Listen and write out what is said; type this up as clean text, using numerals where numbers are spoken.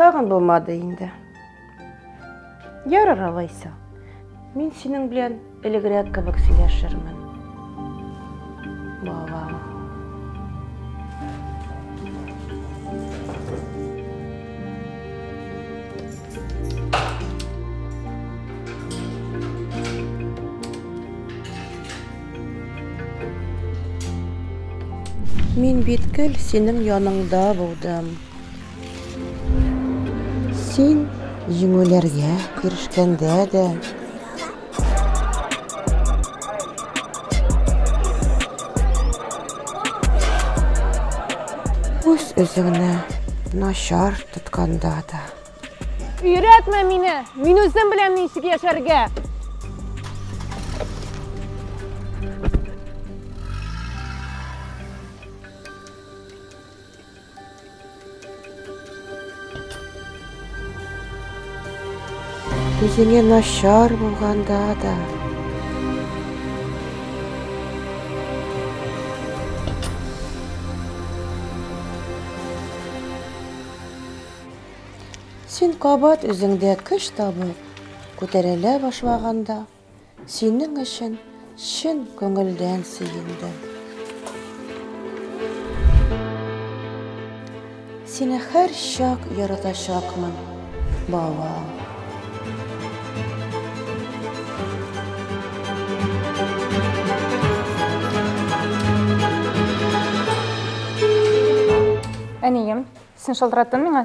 Тагын булмады инде. Ярар алайса. Мин синең белән элегрәк кебек сөйләшермен. Балам. Мин бит гел синең яныңда булдым. Син җиңүләргә ирешкәндә дә, үз-үзеңне начар тотканда да. Өйрәтмә мине! Мин үзем беләм ничек яшәргә! Үзеңә начар булганда да. Син кабат үзеңдә көч табып, күтәрелә башлаганда, синең өчен чын күңелдән сөендем. Сине һәрчак яратачакмын, балам. Әнием, син шалтыраттың миңа?